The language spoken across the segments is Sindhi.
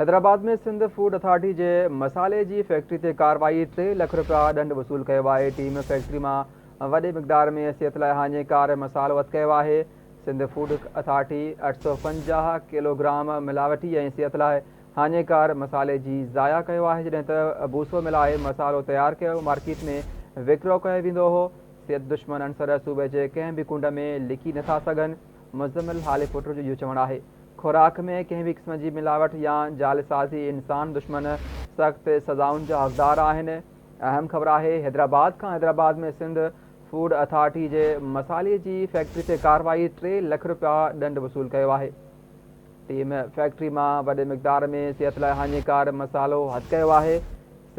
حيدرآباد ۾ سنڌ فوڊ اٿارٽي جي مصالحي جي فيڪٽري تي ڪارروائي، ٽي لک رپيا ڏنڊ وصول ڪيو آهي، ٽيم فيڪٽري مان وڏي مقدار ۾ صحت لاء هاڃيڪار مصالحو هٿ ڪيو آهي، سنڌ فوڊ اٿارٽي 850 ڪلوگرام ملاوٽي ۽ صحت لاء هاڃيڪار مصالحي جي ضايع ڪيو آهي، جڏهن ته بوسو ملائي مصالحو تيار ڪيو مارڪيٽ ۾ وڪرو ڪيو ويندو هو، صحت دشمن عنصر صوبي جي ڪنهن به ڪنڊ ۾ لڪي نٿا سگهن، مزمل هاليپوٽو جو اهو چوڻ آهي. خوراڪ ۾ ڪنهن به قسم جي ملاوٽ يا جعلسازي انسان دشمن سخت سزائن جا حقدار آهن. اهم خبر آهي حيدرآباد کان حيدرآباد ۾ سنڌ فوڊ اٿارٽي جي مصالحي جي فيڪٽري تي ڪارروائي ٽي لک رپيا ڏنڊ وصول ڪيو آهي. ٽيم فيڪٽري مان وڏي مقدار ۾ صحت لاء هاڃيڪار مصالحو هٿ ڪيو آهي.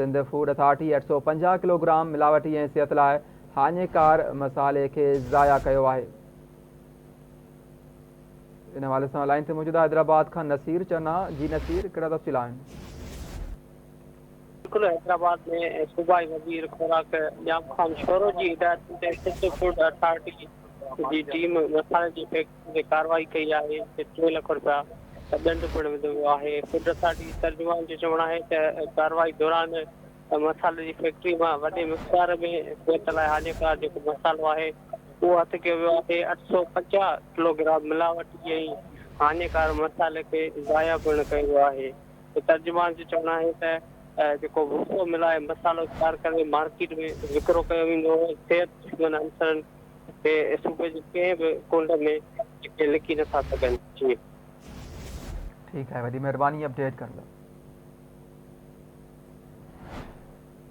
سنڌ فوڊ اٿارٽي 850 ڪلوگرام ملاوٽي ۽ صحت لاء هاڃيڪار مصالحي کي ضايع ڪيو آهي. ان حوالي سان لائين تي موجود آهي حيدرآباد کان نصير چنا جي نصير ڪهڙا تفصيل آهن. بلڪل حيدرآباد ۾ صوبائي وزير خوراڪ ڄام خان شورو جي هدايتن تي سنڌ فوڊ اٿارٽي جي ٽيم مصالحي جي فيڪٽري تي ڪارروائي ڪئي آهي جتي ٽي لک رپيا ڏنڊ پڻ وڌو ويو آهي فوڊ اٿارٽي جي ترجمان جو چوڻ آهي ته ڪارروائي دوران مصالحي جي فيڪٽري مان وڏي مقدار ۾ صحت لاء هاڃيڪار جيڪو مصالحو آهي اهو هٿ ڪيو ويو آهي، 850 ڪلوگرام ملاوٽي ۽ هاڃيڪار مصالحي کي ضايع پڻ ڪيو ويو آهي. ترجمان جو چوڻ آهي ته جيڪو ڀوسو ملائي مصالحو تيار ڪري مارڪيٽ ۾ وڪرو ڪيو ويندو هو، صحت دشمن عنصرن کي صوبي جي ڪنهن به ڪنڊ ۾ لڪي نٿا سگهن. جي. ٺيڪ آهي وڏي مهرباني اپڊيٽ ڪرڻ لاء.